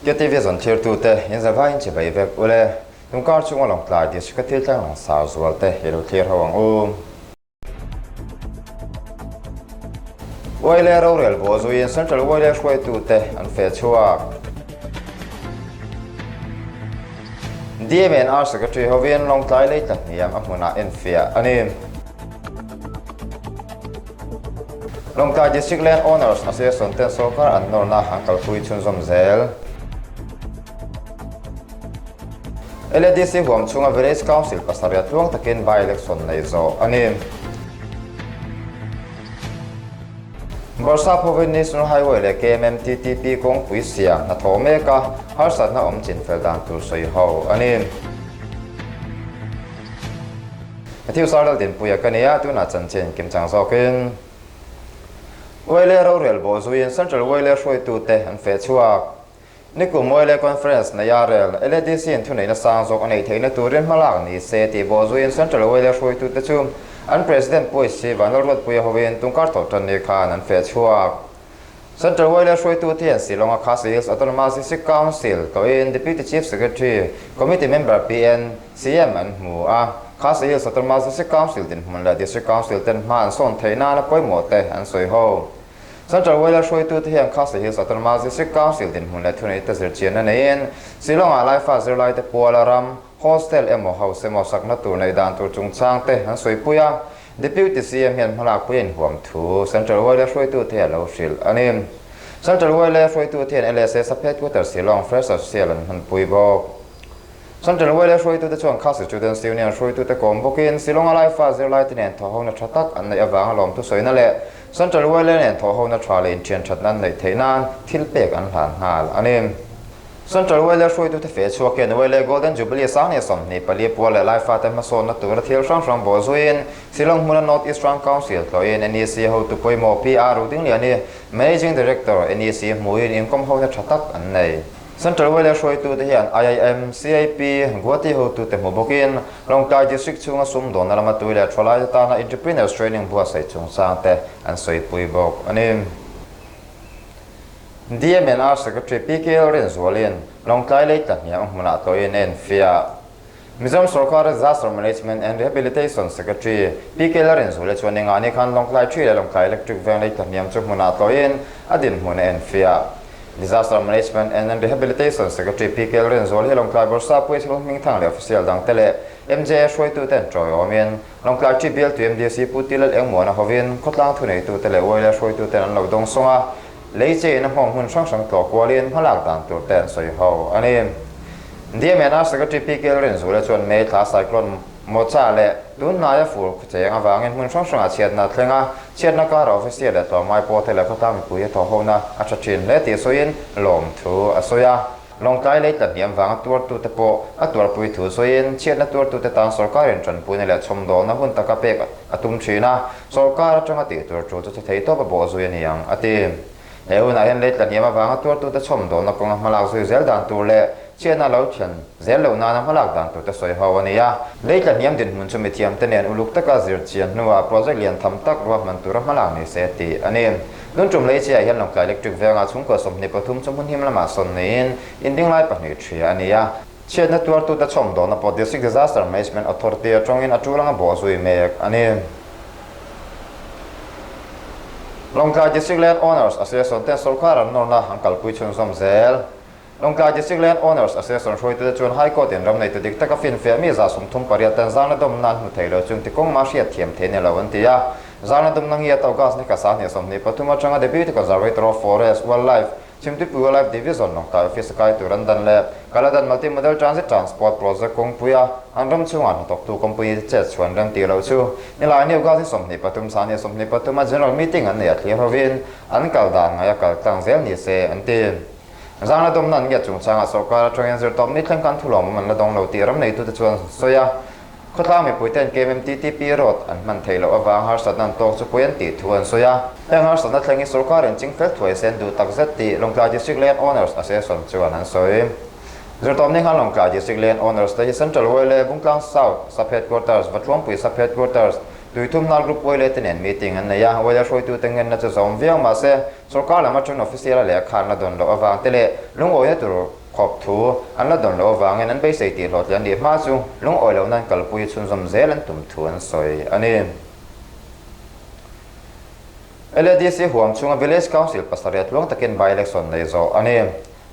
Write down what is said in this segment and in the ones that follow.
KTV zawn thirtute in zavaiin chibai vek ule. Tungkar chunga Lawngtlai District-a thil thleng langsar zualte i lo thlir ho ang u. Uaile rorel bawh zuiin Central Uaile hruaitute an feh chhuak. DMNR Secretary hovin Lawngtlai lei tla hniam a hmunah enfiah a ni. Lawngtlai District Land Owners Association ten sorkar an nawrna an kalpui chhunzawm zel. LADC huam chhunga Village Council pasarih tluang takin by-election neih zawh a ni. Bawrhsap hovin National Highway leh KMMTTP kawngpui siam hnathawh mek a, harsatna awm chinfel dan tur sawi ho a ni. Matthew Sardal Dinpuia ka ni a, tunah chanchin kimchang zawkin Uaile rorel bawh zuiin Central Uaile hruaitute an feh chhuak. Nikum Uaile Conference neia rel LADC-in thuneihna sang zawk a neih theihna turin hmalak ni se tih bawh zuiin Central Uaile hruaitute chu an President Puaisi Vanlalruatpuia hovin tungkar tawh tan ni khan an feh chhuak. Central Uaile hruaitute hian Shillong-a Khasi Hills Autonomous District Council tlawhin Deputy Chief Secretary, Committee Member PN Siem an hmu a, Khasi Hills Autonomous District Council dinhmun leh District Council ten hma an sawn theih nana pawimawh te an sawi ho. Central Uaile hruaitute hian Khasi Hills Autonomous District Council dinhmun leh thuneihte zirchianna neiin Shillong-ah Laifa zirlaite puala ram, hostel emaw house emaw sakna tur neih dan tur chungchang te an sawipui a, Deputy CM hian hmalakpui a inhuam thu Central Uaile hruaitute a lo hrilh a ni. Central Uaile hruaitute hian LSA Sub Headquarters Shillong Freshers Sial an hmanpui bawk. Central Uaile hruaitute chuan Khasi Students Union hruaitute kawm bawkin Shillong-a Laifa zirlaite nen thawhhona tha tak an neih avanga lawmthu sawina leh Central Uaile nen thawhhona tha leh inthian thatna an neih theih nan thil pek an hlan nghal a ni. Central Uaile hruaitute feh chhuakin Uaile Golden Jubilee 1024 pual leh Laifate hmasawnna tura thil hrang hrang bawh zuiin Shillong hmuna North East Round Council tlawhin NEC hotu pawimawh PR Rudingliani, Managing Director, NEC hmuhin inkawmhona tha tak an nei. Central Uaile hruaitute hian IIM, CIP, Guwahati hotute hmu bawkin Lawngtlai District chhunga sumdawnna lama tui leh thawlaite tana Entrepreneurs Training buatsaih chungchangte an sawipui bawk a ni. DMNR Secretary PKL Rinzualin Lawngtlai lei tla hniam hmunah tlawhin a enfiah. Mizoram Sorkara Disaster Management and Rehabilitation Secretary PKL Rinzuala chuan engah ni khan Lawngtlai Tree leh Lawngtlai Electric Veng lei tla hniam chu hmunah tlawhin a dinhmun a enfiah. Disaster Management and Rehabilitation Secretary PKL Rinzuala hi Lawngtlai Bawrhsa Puichhul Hmingthang leh official dangte leh MJA hruaitute an tawiawmin Lawngtlai Tree bialtu MDC Pu Tilal Engmuana hovin khawtlang thuneitute leh Uaile hruaituten an lo dawng sawng a, lei chein a hmawng hmun hrang hrang tlawh kualin hmalak dan tur te an sawi ho a ni. DMNR Secretary PK Rinzuala chuan May thla Cyclone Mocha leh tun hnaia fur khucheng avangin hmun hrang hrangah chhiatna a thleng a, chhiatna kara official leh tlawmngai pawlte leh khawtlang mipui a thawhhona a tha thin hle tih sawiin lawmthu a sawi a. Lawngtlai lei tla hniam vanga tuartute pawh a tuarpui thu sawiin chhiatna tuartute tan sorkarin tanpuina leh chhawmdawlna hun taka pek a tum thin a, sorkar atanga tih tur tul chu che thei tawp a bawh zui a ni ang, a ti. He hunah hian lei tla hniam avanga tuartute chhawmdawlna kawnga hmalak zui zel dan tur leh chhiatna lo thlen zel loh nana hmalak dan turte sawi ho a ni a. Lei tla hniam dinhmun chu mithiamte nen uluk taka zir chian hnuah project lian tham tak ruahman tura hmalak ni se tih a ni. Tun tum lei chiah hian Lawngtlai Electric vengah chhungkua 23 chu hmun him lamah sawn neiin in ding lai pahnih thria a ni a. Chhiatna tuartute chhawmdawlna pawh District Disaster Management Authority atangin a tul anga bawh zui mek a ni. Lawngtlai District Land Owners Association ten sorkar an nawrna an kalpui chhunzawm zel. Lawngtlai District Land Owners Association hruaitute chuan High Court in ram neitu dik taka finfiah mi 38 ten zangna dawmna an hmu thei lo chung tikawng mah hriat thiam thei ni lo an ti a. Zangna dawmna ngiat August ni kha 23 atanga Deputy Conservator of Forest, Wildlife, Chhimtuipui Wildlife Division Lawngtlai Office a kai tur an dan leh Kaladan Multi-Modal Transit Transport Project kawngpuia an ram chhungah hnathawktu company te chet chhuan rem tih loh chu nilai ni August ni 23 23 a General Meeting an neih a thlir hovin an kal dan ngaih a kal tlang zel ni se an ti. Zangna dawmna an ngiat chungchangah sorkar atangin zirtawp ni thleng khan thulawmawm an la dawng lo tih ram neitute chuan sawi a. Khawtlang mipuite'n KMMTTP road an hman theih loh avang harsatna an tawk chu pui an tih thu an sawi a. Heng harsatna thleng hi sorkarin ching fel thuai sen duh tak zet tih Lawngtlai District Land Owners Association chuan an sawi. Zirtawp ni khan Lawngtlai District Land Owners te hi Central Uaile, Bungtlang South Sub Headquarters, Vatluangpui Sub Headquarters, Tuithumnal Group Uaile te nen meeting an nei a. Uaile hruaitute ngenna chu zawm viau mahse sorkar lam atangin official a lehkha an la dawn loh avang te leh lungawina tur. Khawp thu an la dawn loh avangin an beisei tih hlawhtling an nih hma chu lungawi lohna an kalpui chhunzawm zel an tum thu an sawi a ni. LADC huam chhunga Village Council pasarih tluang takin by-election nei zawh a ni.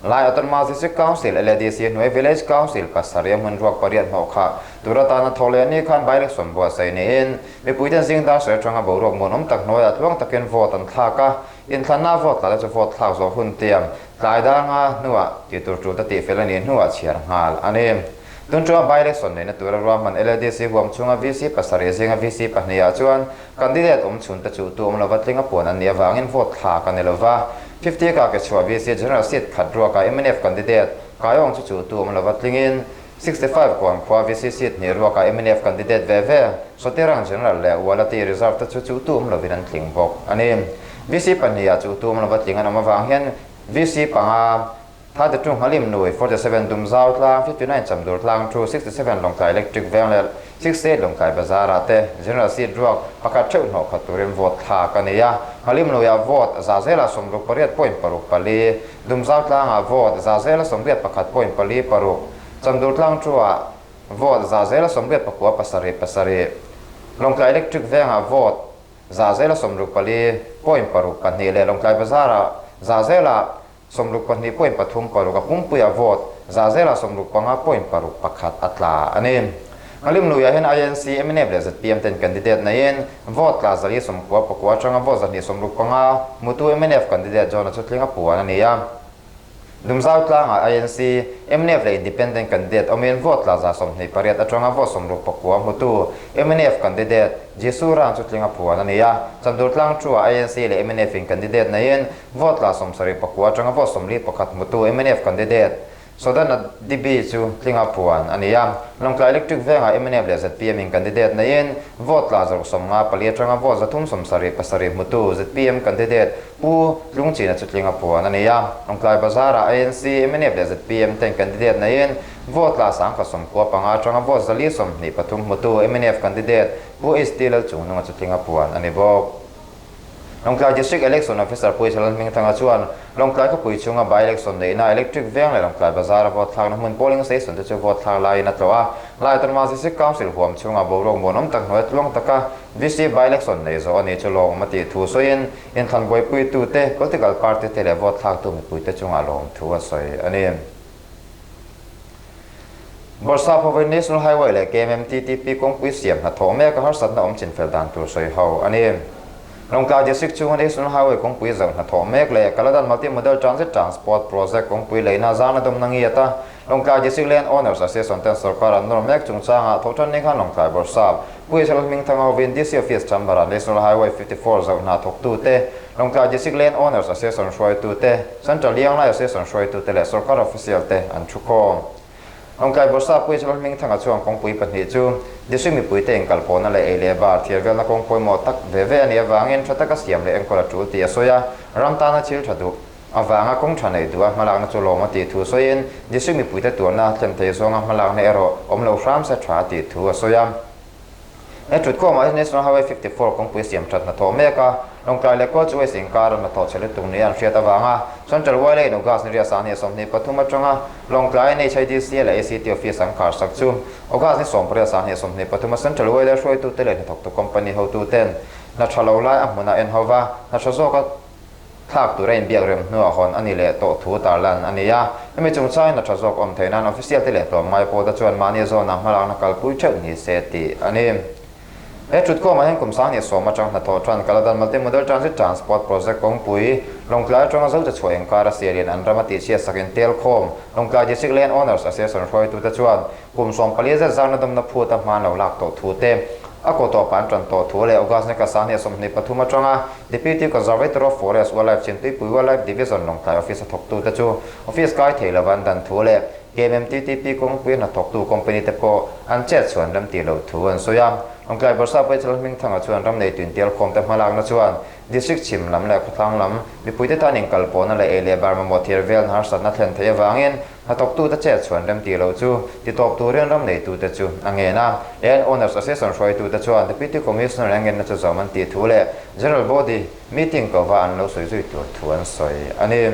Lai Autonomous District Council, LADC, hnuai Village Council pasarih a hmun ruak pariat hnawh kha tur atana thaw leh ni khan by-election buatsaih niin mipuiten zing dar sawi atanga boruak muanawm tak hnuaiah tluang takin vote an thlak a, inthlanna vote tla te chu vote thlak zawh hun tiam Tlai danga hnuah tih tur tul ta tih fel a nih hnuah chhiar nghal a ni. Tun ṭuma by-election neihna tura ruahman LADC huam chhunga VC pasarih zinga VC pahnihah chuan candidate awm chhun te chu tu awm lova tling a puan an nih avangin vote thlak a ni lova. Fifty ka ke chhuah VC General seat khat ruakah mnf candidate Kaiawng chu chu tu awm lova tlingin 65 kuan khua VC seat hnih ruakah mnf candidate ve ve Sotirang General leh Ualati Reserve te chu chu tu awm lovin an tling bawk a ni. VC pahniha chu tum lova tling an awm avang hian VC panga, 32 Nghalim Nui, 47 Dumzau Tlang, 59 Chamdur Tlang Thu, 67 Lawngtlai Electric Veng leh 68 Lawngtlai Bazar ah te General Seat ruak pakhat theuh hnawh khat turin vote thlak a ni a. Nghalim Nuiah vote za zela 68 point paruk pali, Dumzau Tlangah vote za zela 81 point pali paruk, Chamdur Tlang Thu-ah vote za zela 89 pasarih pasarih, Lawngtlai Electric Vengah vote Zahzela 64 point paruk pahnih leh Lawngtlai Bazar-ah Zahzela 62 point pathum paruk a pumpuia vote Zahzela 65 point paruk pakhat a tla a ni. Ngalim luiah hian INC, mnf leh zpm ten candidate neiin vote tla 190 pakua atanga vote 265 hmutu mnf candidate John-a chu tling a puan a ni a. Dumzau tlangah INC, mnf leh Independent candidate awmin vote tla 28 atanga vote 69 hmutu mnf candidate Jisu Rang chu tling a phuan a ni a. Chandur tlang thu-ah INC leh mnf in candidate neiin vote tla 79 atanga vote 41 hmutu mnf candidate Sodana Dibi chu tling a phuan a ni a. Lawngtlai Electric Vengah mnf leh zpm in candidate neiin vote tla 154 atanga vote 377 hmutu zpm candidate Pu Tlungchina chu tling a puan a ni a, Lawngtlai Bazar-ah ANC, mnf leh zpm ten candidate neiin vote tla 1095 atanga vote 423 hmutu mnf candidate Pu HT Lalchungnunga chu tling a puan a ni bawk. Lawngtlai District Election Officer Pu Ishalan Hmingthanga chuan Lawngtlai khawpui chhunga by-election neihna Electric Veng leh Lawngtlai Bazar-a vote thlakna hmun polling station te chu vote thlak laiin a tlawh a, Laitanma District Council huam chhunga boruak muanawm tak hnuai tluang taka VC by-election nei zawh a ni chu lawngawm a tih thu sawiin Inthlan buaipuitute, political party te leh vote thlaktu mipuite chungah lawmthu a sawi a ni. Bawrhsap hovin National Highway leh KMMTTP kawngpui siam hnathawh mek a harsatna awm chinfel dan tur sawi ho a ni. Lawngtlai District chhunga National Highway kawngpui zauh hnathawh mek leh Kaladan Multi Modal Transit Transport Project kawngpui leina zana dawmna ngiat a Lawngtlai District Land Owners Association ten sorkar an nawr mek chungchangah thawhṭan ni khan Lawngtlai Bawrhsap Pu Israel Hmingthanga hovin DC Office Chamber-ah National Highway 54 zoh hna thawktute, Lawngtlai District Land Owners Association hruaitute, Central Lianglai Association hruaitute leh sorkar official te an thu khawm. Lawngtlai Bawrhsap Pu Israel Hmingthanga chuan kawngpui pahnih chu District mipuite inkalpawhna leh ei leh bar thiar velna kawng pawimawh tak ve ve a nih avangin tha taka siam leh enkawl a tul tih a sawi a, ram tana thil tha duh Avanga kawng tha nei duh a hmalakna chu lawm a tih thu sawiin district mipuite tuarna thlen thei zawnga hmalakna erawh awm lo hram se tha a tih thu a sawi a. He thutkhawmah hian National Highway 54 kawngpui siam that hnathawh mek a, Lawngtlai leh Coach West inkar hnathawh chhe lutuk nia an hriat avanga Central Wai leh August ni riat 23 atanga Lawngtlai NHIDC leh ACT Office an khar sak chu August ni 18 23 a Central Wai leh hruaitute leh hnathawktu company hotuten hna tha lo lai a hmunah en hova hna tha zawka Thlak tura inbiak rem hnuah hawn a ni leh tawh thu tarlan a ni a. Hemi chungchangin a tha zawk awm theih nan official te leh tlawmngai pawh te chuan mahni zawnah hmalakna kalpui theuh ni se tih a ni. He thutkhawmah hian kum 1010 atang hnathawh tan Kaladan Multimodal Transit Transport Project kawngpui Lawngtlai atanga Zote chhuah inkar a sialin an ram a tihchhiat sakin telkhawm Lawngtlai District Land Owners Association hruaitute chuan Kum 14 zet zarna dawmna phut a hman lo lak tawh thu te, a kaw tawp an tan tawh thu leh August ni ka 23 atanga Deputy Conservator of Forest Wildlife Chhimtuipui Wildlife Division Lawngtlai Office a thawktute chu office kai thei lova an dan thu leh KMMTTP kawngpui hnathawktu company te pawh an chet chhuan rem tih loh thu an sawi a. Lawngtlai Bawrhsap Rachel Hmingthanga chuan ram nei tuintial khawmte hmalakna chuan District chhim lam leh khawthlang lam mipuite tan inkalpawhna leh ei leh bar mamawh thir vel harsatna thlen theih avangin Hnathawktute chet chhuan rem tih loh chu titawp turin ram neitute chu a ngen a. Land Owners Association hruaitute chuan Deputy Commissioner a ngenna chu zawm an tih thu leh General Body meeting kova an lo sawi zui tur thu an sawi a ni.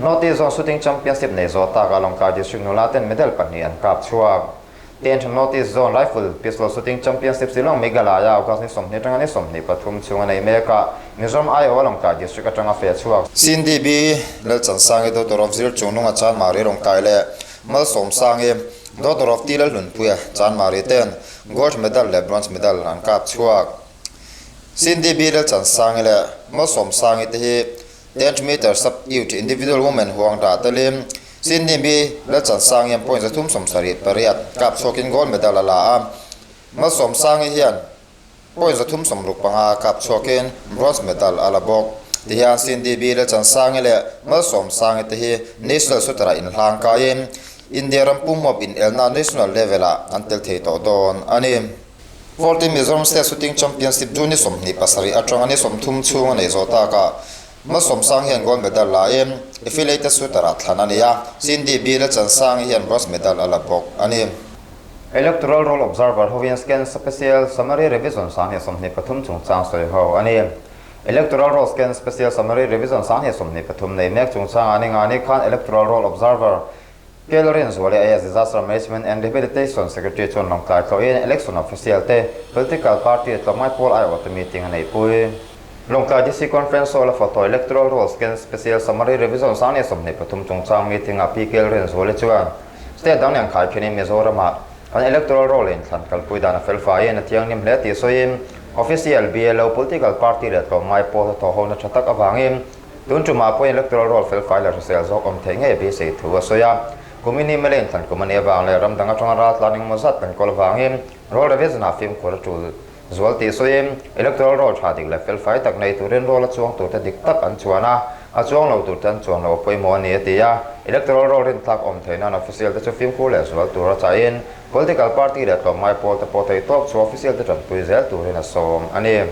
North East Zone Shooting Championship nei zawh takah Lawngtlai District nula ten medal pahnih an kap chhuak. Tenth North East Zone Rifle Pistol Shooting Championship Shillong Meghalaya August ni 20 atanga ni 23 chhung a nei mek a, Mizoram aiawha Lawngtlai District atanga feh chhuak. CNDB, Lalchansangi Daughter of Zir Chungnunga Chanmari Lawngtlai leh Malsawmsangi Daughter of T Lalhlunpuia Chanmari ten Gold Medal leh Bronze Medal an kap chhuak. CNDB Lalchansangi leh Malsawmsangi te hi Tenth meter sub youth individual women huang dah telin Sydney B Lalchansangi hian point 378 kap chhuakin gold medal a la a, Malsawmsangi hian point 365 kap chhuakin bronze medal a la bawk. Tihian Sydney B Lalchansangi leh Malsawmsangi te hi national shooter ah inhlang kaiin India ram pumhmawp inelna national level ah an tel thei tawh dawn a ni. World in Mizoram State Shooting Championship chu ni 27 atanga ni 30 chhung a nei zawh takah Malsawmsang hian gold medal la in affiliated shooter ah thlan a ni a, Cindy Bill Chansang hian bronze medal a la bawk a ni. Electoral Roll Observer hovin Scan Special Summary Revision 2023 chungchang sawi ho a ni. Electoral Roll Scan Special Summary Revision 2023 nei mek chungchangah ni nga ni khan Electoral Roll Observer Kel Rinzuali AS Disaster Management and Rehabilitation Secretary chuan Lawngtlai tlawhin Election Official te Political Party tlawmngai pawl aiawhte meeting a neihpui. Lawngtlai DC Conference Hall a photo Electoral Roll Scan Special Summary Revision 2023 chungchang meeting ah Pi Kel Rinzuali chuan State dang nen khaikhenin Mizoramah kan Electoral Roll inthlan kalpui dan a felfaiin a thianghlim hle tih sawiin Official, BLO, Political Party leh tlawmngai pawl hnathawh hona tha tak avangin Tun tumah pawhin electoral roll felfai leh hrisel zawk awm theih ngei beisei thu a sawi a. Kum in email a inthlan kum a nih avang leh ram dang atanga ral tlan engemaw zat kan kawl avangin roll revision ah fimkhur a tul zual tih sawiin electoral roll tha dik leh felfai tak nei turin roll a chuang turte dik tak an chuan a, a chuang lo turte an chuan lo a pawimawh a ni a ti a. Electoral roll rintlak awm theih nan official te chu fimkhur leh zual tur a chahin political party leh tlawmngai pawl te pawh theihtawp chu official te tanpui zel turin a sawm a ni.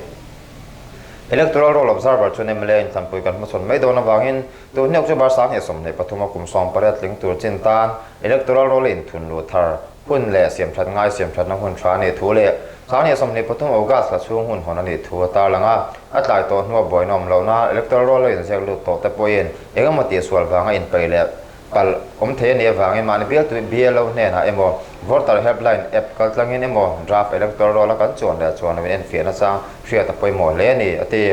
Electoral Roll Observer chuan mla inthlanpui kan hmachhawn mai dawn avangin tun hi October 2023 a kum 18 tling tur chin tan Electoral Roll a inthun luh thar hun leh siamthat ngai siamthatna hun tha a nih thu leh 2023 August thla chhung hun hawn a nih thu a tarlang a. A tlai tawh hnua buaina awm lohna Electoral Roll a inziak lut tawh te pawhin engemaw tihsual vanga inpeih leh Palh awm thei a nih avangin mahni bialtu BLO hnenah emaw, Voter Helpline app kaltlangin emaw draft electoral roll a kan chuan leh chuan loin enfiahna chang hriat a pawimawh hle a ni, a ti.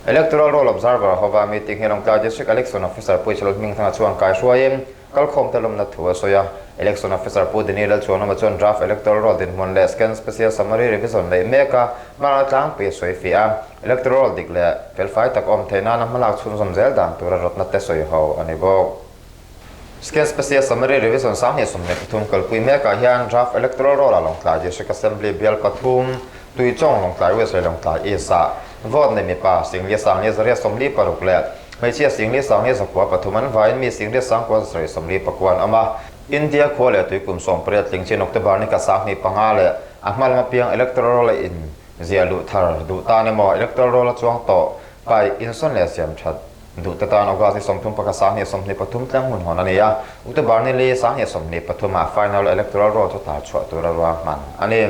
Electoral Roll Observer hova meeting hi Lawngtlai District Election Officer Pu Chalul Hmingthanga chuan kaihruaiin kalkhawmte lawmna thu a sawi a. Election Officer Pu Dini Lalchuanawma chuan draft electoral roll dinhmun leh scan special summary revision neih mek a hmalakna tlangpui a sawi fiah a. Electoral roll dik leh felfai tak awm theih nana hmalak chhunzawm zel dan tura rawtna te sawi ho a ni bawk. Scan Special Summary Revision 2023 kalpui mekah hian Draft Electoral Roll-ah Lawngtlai District Assembly bial pathum, Tuichawng, Lawngtlai West leh Lawngtlai East-ah vote nei mipa 10,146 leh hmeichhia 10,103 an vaiin mi 10,974 an awm a. India khua leh tui kum 18 tling chin October ni khat 25 leh a hma lama piang Electoral Roll-a in Ziah luh thar duh tan emaw electoral roll a chuang tawh pai insawn leh siam that duh te tan August ni 31 2023 tlang hun hawn a ni a, October ni li 2023 ah final electoral roll chu tar chhuah tura ruahman a ni.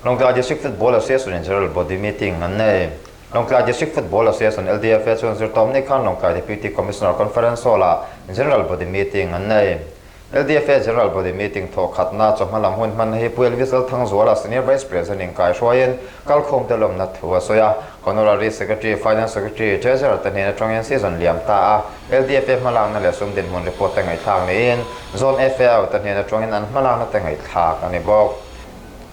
Lawngtlai District Football Association in General Body Meeting an nei. Lawngtlai District Football Association, LDFA, chuan zirtawmni khan Lawngtlai Deputy Commissioner Conference Hall-ah General Body Meeting an nei. LDFA General Body Meeting thawh khatna chawhma lam hun hmanna hi Pu Elvis Lalthangzuala, Senior Vice President inkaihruaiin kalkhawmte lawmna thu a sawi a. Honorary Secretary, Finance Secretary, Treasurer te hnen atangin season liam ta a, LDFA hmalakna leh sum dinhmun report te ngaihthlak niin Zone FAO te hnen atangin an hmalakna te ngaihthlak a ni bawk.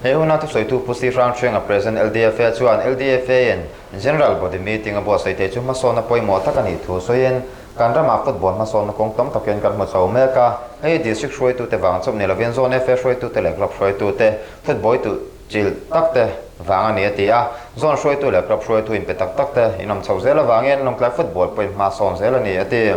He huna thusawitu Pu Si Hrangthrenga President LDFA chuan LDFA in General Body Meeting a buatsaih theih chu hmasawnna pawimawh tak a nih thu sawiin, Kan ramah football hmasawnna kawng tam takin kan hmu chho mek a, hei district hruaitute vang chauh ni lovin zone FA hruaitute leh club hruaitute football tuh chilh tak te vang a ni a ti a, zone hruaitu leh club hruaitu inpe tak tak te in awm chho zel avangin Lawngtlai football pawhin hma sawn zel a ni a ti.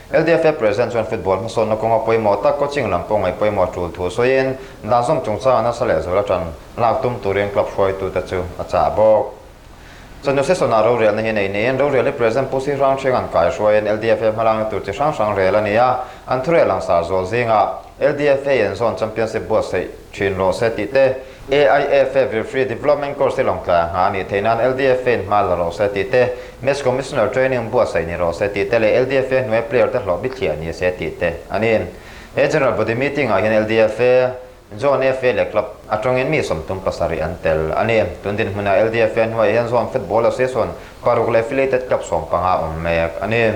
LDFA President chuan football hmasawnna kawnga pawimawh tak coaching lam pawh ngaih pawimawh tul thu sawiin dan zawm chungchanga nasa leh zual a tan lak tum turin club hruaitute chu a chah bawk. Chawhnu session-ah rorelna hi nei niin rorel hi President Pu Si Hrang Hriang an kaihruaiin LDFA hmalakna tur chi hrang hrang rel a ni a, an thurel langsar zual zingah LDFA in Zone Championship buatsaih thin rawh se tih te, AIFA Referee Development Course hi lawngtlai a nghah a nih theih nan LDFA in hma la rawh se tih te, Match Commissioner Training buatsaih ni rawh se tih te leh LDFA hnuai player te hlawh bithliah ni se tih te a ni. He General Body Meeting ah hian LDFA Zone FA leh Club atangin mi 37 an tel a ni. Tun dinhmunah LDFA hnuaiah hian Zone Football Association paruk leh affiliated club 15 awm mek a ni.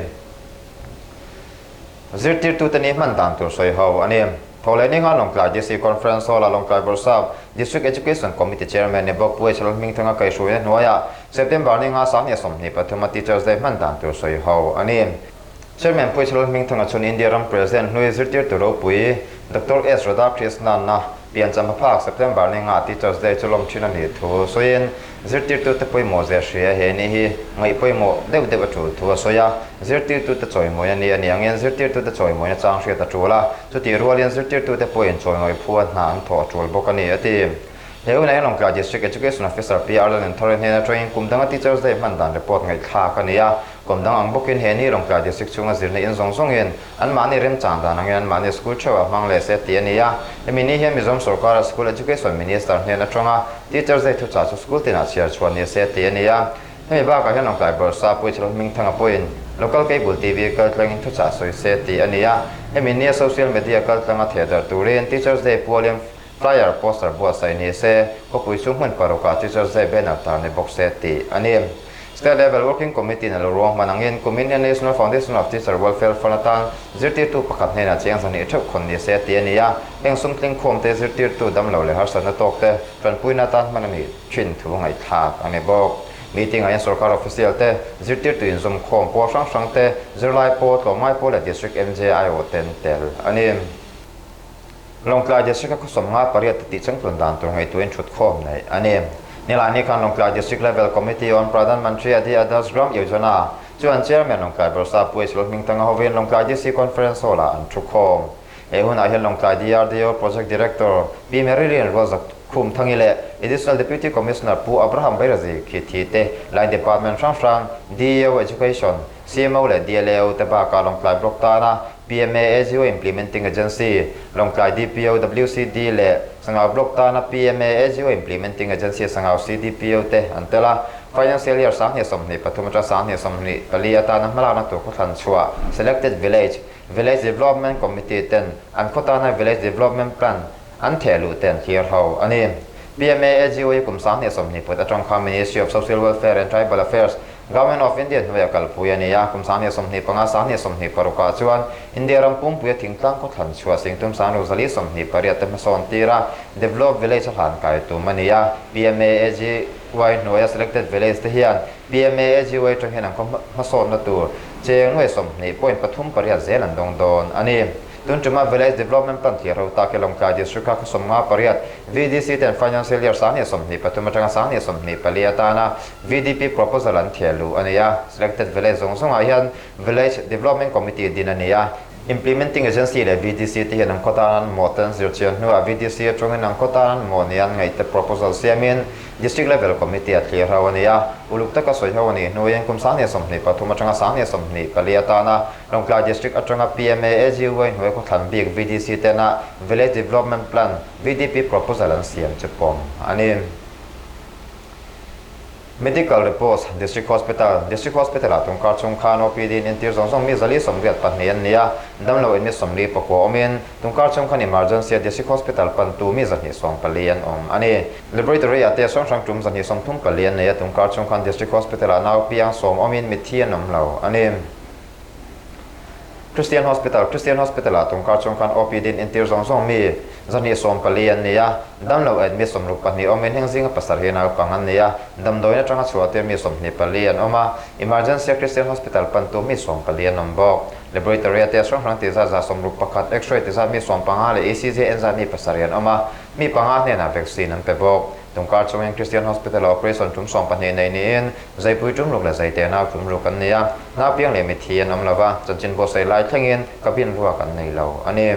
Zirtirtute ni hman dan tur sawi ho a ni. Thawhleh ni khan Lawngtlai DC Conference Hall-ah Lawngtlai Bawrhsap District Education Committee Chairman ni bawk Pu H Lalhmingthanga kaihhruaina hnuaiah September ni nga 2023 a Teachers Day hman dan tur sawi ho a ni. Chairman Pu H Lalhmingthanga chuan India ram President hlui zirtirtu ropui Doctor S Radhakrishnan-a piancham hmaphak September ni nga Teachers Day chu lawm thin a nih thu sawiin Zirtirtute pawimawh zia hria he ni hi ngaih pawimawh deuh deuh a tul thu a sawi a, zirtirtute chawimawi a ni a ni angin zirtirtute chawimawina chang hriat a tul a, chutih rualin zirtirtute pawhin chawimawi phua hna an thawh a tul bawk a ni, a ti. He hunah hian Lawngtlai District Education Officer Pi Arlen Nthawre hnena tawngin kum danga Teachers Day hman dan report ngaihthlak a ni a, kum dang ang bawkin he ni Lawngtlai District chhunga zirna in zawng zawngin Anmahni remchang dan angin anmahni school theuh a hmang leh se tih a ni a. Hemi ni hian Mizoram sorkara School Education Minister hnen atanga Teachers Day thuchah chu school tinah chhiar chhuah ni se tih a ni a. Hemi bakah hian Lawngtlai Bawrhsa Puichhal Hmingthanga pawhin Local Cable TV kaltlangin thuchah sawi se tih a ni a. Hemi nia social media kaltlanga thehdarh turin Teachers Day pualin flyer poster buatsaih ni se, khawpui chhung hmun parukah Teachers Day banner tar ni bawk se tih a ni. State Level Working Committee in a lo ruang hman angin kum Indian National Foundation of Teacher Welfare Fund atan zirtirtu pakhat hnenah cheng zahnih theuh khawn ni se tih a ni a, heng sum tling khawm te zirtirtu damlo leh harsatna tawk te tanpuina atan hman a nih thin thu ngaihthlak a ni bawk. Meeting ah hian sorkar official te, zirtirtu inzawm khawm pawl hrang hrang te, zirlai pawl, tlawmngai pawl leh District MJIO ten tel a ni. Lawngtlai District a khawsawm nga pariat te tih changtlun dan tur ngaihtuahin thut khawm neih a ni. Nilai khan Lawngtlai District Level Committee on Pradhan Mantri Adi Adarsh Gram Yojana chuan Chairman Lawngtlai Bawrhsa Pu H Lalhmingthanga hovin Lawngtlai DC Conference Hall ah an thu khawm. He hunah hian Lawngtlai DRDO Project Director Pi Marilyn Rualzakhumthangi leh Additional Deputy Commissioner Pu Abraham Bairazi Khithi te Line Department hrang hrang DEO Education, CMO leh DLAO te bakah Lawngtlai Block tana PMA AGO Implementing Agency, Lawngtlai DPO, WCD leh Sangau Block tana PMA AGO Implementing Agency Sangau CDPO te an tel a. Financial Year 2023 atanga 2024 atana hmalakna tur khawthlan chhuah Selected Village, Village Development Committee ten an khaw tana Village Development Plan an theh luh te an thlir ho a ni. PMA AGO hi kum 2020 put atang khan Ministry of Social Welfare and Tribal Affairs, Government of India hnuaia kalpui a ni a, kum 2025, 2026 ah chuan India ram pumpuia thingtlang khawthlan chhuah singtum 6028 te hmasawn tir a, Developed Village a hlan kai tum a ni a. PMAAGY hnuaia Selected Village te hian PMAAGY atang hian an khaw hmasawnna tur cheng nuai sawmhnih point pathum pariat zel an dawng dawn a ni. Tun tuma Village Development Plan thlir ho tak hi Lawngtlai District-a khaw 58 VDC ten Financial Year 2023 atanga 2024 atana VDP proposal an thiah luh a ni a. Selected Village zawng zawngah hian Village Development Committee din a ni a. Implementing Agency leh VDC te hian an khaw tan an mawh te an zir chian hnuah VDC atangin an khaw tan an mawh nia an ngaih te proposal siamin District Level Committee a thlir ho a ni a. Uluk taka sawi ho a nih hnuin kum 2023 atanga 2024 atana Lawngtlai District atanga PMA AGY hnuai khawthlan bik VDC tena Village Development Plan, VDP, proposal an siam chu pawm a ni. Medical Reports, District Hospital, District Hospital ah tungkar chung khan OPD in entir zawng zawng mi 482 an ni a, damlo in mi 44 awmin tungkar chung khan Emergency a District Hospital pantu mi 214 an awm a ni. Laboratory ah test hrang hrang tum 234 an nei a, tungkar chung khan District Hospital ah nau piang sawm awmin mitthi an awm lo a ni. Christian Hospital, Christian Hospital ah tungkar chung khan OPD in entir zawng zawng mi 214 an ni a, damlo admit 62 awmin heng zinga pasarih naupang an ni a, damdawiin atanga chhuah tir mi 24 an awm a, Emergency a Christian Hospital pantu mi 14 an awm bawk. Laboratory a test hrang hrang ti zat 61, X-ray ti zat mi 15 leh ECG en zat mi pasarih an awm a, mi panga hnenah vaccine an pe bawk. Tungkar chungin Christian Hospital ah operation tum 12 nei niin Zaipui tum ruk leh Zaite nau tum ruk an ni a, nau piang leh mithi an awm lo va, chanchin buatsaih lai thlengin cabin ruak an nei lo a ni.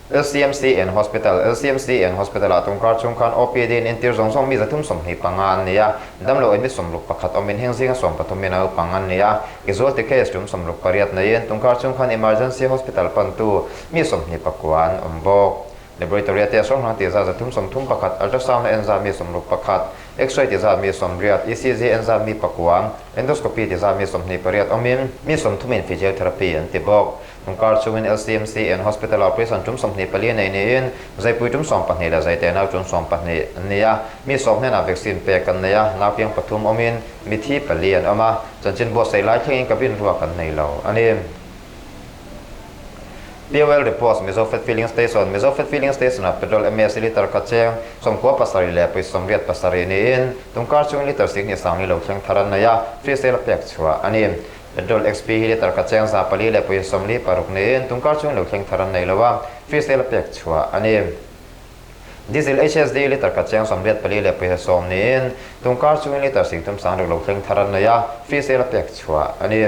LCMC and Hospital, LCMC and Hospital-ah tungkar chung khan OPD in entir zawng zawng mi 325 an ni a, damlo ei mi 61 awmin heng zinga 13 mi naupang an ni a, casualty case tum 68 neiin tungkar chung khan Emergency Hospital pantu mi 29 an awm bawk. Laboratory-a test hrang hrang tih zat 331, ultrasound a en zat mi 61, X-ray ti zat mi 80, ECG en zat mi 9, endoscopy ti zat mi 28 awmin mi 30 in physiotherapy an ti bawk. Tungkar chungin LCMC and Hospital ah operation tum 24 nei niin zaipui tum 12 leh zaite nau tum 12 an ni a, mi 10 hnenah vaccine pek an nei a, naupiang pathum awmin mithi pali an awm a, chanchin buatsaih lai thlengin cabin ruak an nei lo a ni. POL Reports, Mizofed Filling Station, Mizofed Filling Station ah petrol MS litre khat cheng 97 leh 87 niin tungkar chungin litre 10,000 sang ni lo thleng thar an nei a, free sale a pek chhuah a ni. Petrol XP hi litre khat cheng 400 leh 46 niin tungkar chungin lo thleng thar an nei lo a, free sale a pek chhuah a ni. Diesel HSD litre khat cheng 84 leh 10 niin tungkar chungin litre 30 sang lo thleng thar an nei a, free sale a pek chhuah a ni.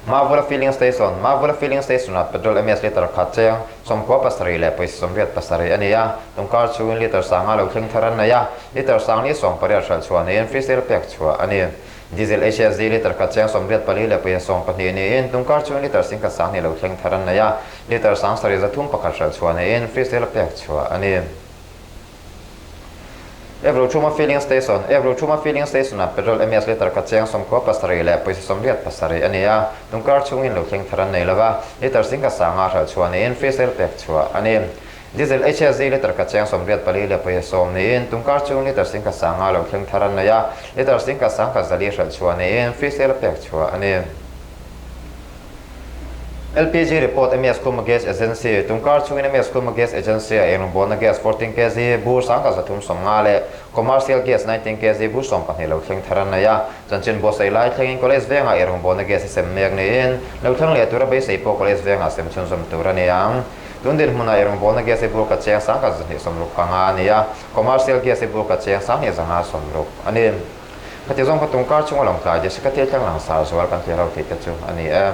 Mavula Filling Station, Mavula Filling Station-ah petrol MS litre khat cheng 97 leh 87 a ni a, tungkar chhungin litre 5 lo thleng thar an nei a, litre 1080 hralh chhuah niin free sale pek chhuah a ni. Diesel HSD litre khat cheng 84 leh 12 niin tungkar chhungin litre 10,000 lo thleng thar an nei a, litre 7301 hralh chhuah niin free sale pek chhuah a ni. Evrochhuma Filling Station, Evrochhuma Filling Station-ah petrol MS litre khat cheng 97 leh 87 a ni a, tungkar chhungin lo thleng thar an nei lo va, litre 10,000 hralh chhuah niin free sale pek chhuah a ni. Diesel HSD litre khat cheng 84 leh 10 niin tungkar chhung litre 10,000 lo thleng thar an nei a, litre 10,140 hralh chhuah niin free sale pek chhuah a ni. LPG report MS Khuma Gas Agency, Tungkar chungin MS Khuma Gas Agency a enrawngbawlna gas 14 kg bur 1350 leh Commercial gas 19 kg bur 12 lo thleng thar an nei a. Chanchin buatsaih lai thlengin College vengah enrawngbawlna gas hi sem mek niin lo thleng leh tura beisei pawh College vengah sem chhunzawm tur a ni ang. Tun dinhmunah enrawngbawlna gas hi bur khat cheng 1265 a ni a, Commercial gas hi bur khat cheng 2260 a ni. Khati zawng kha tungkar chunga lawngtlai Jessica thil thleng langsar zual kan thlir ho theih te chu a ni e.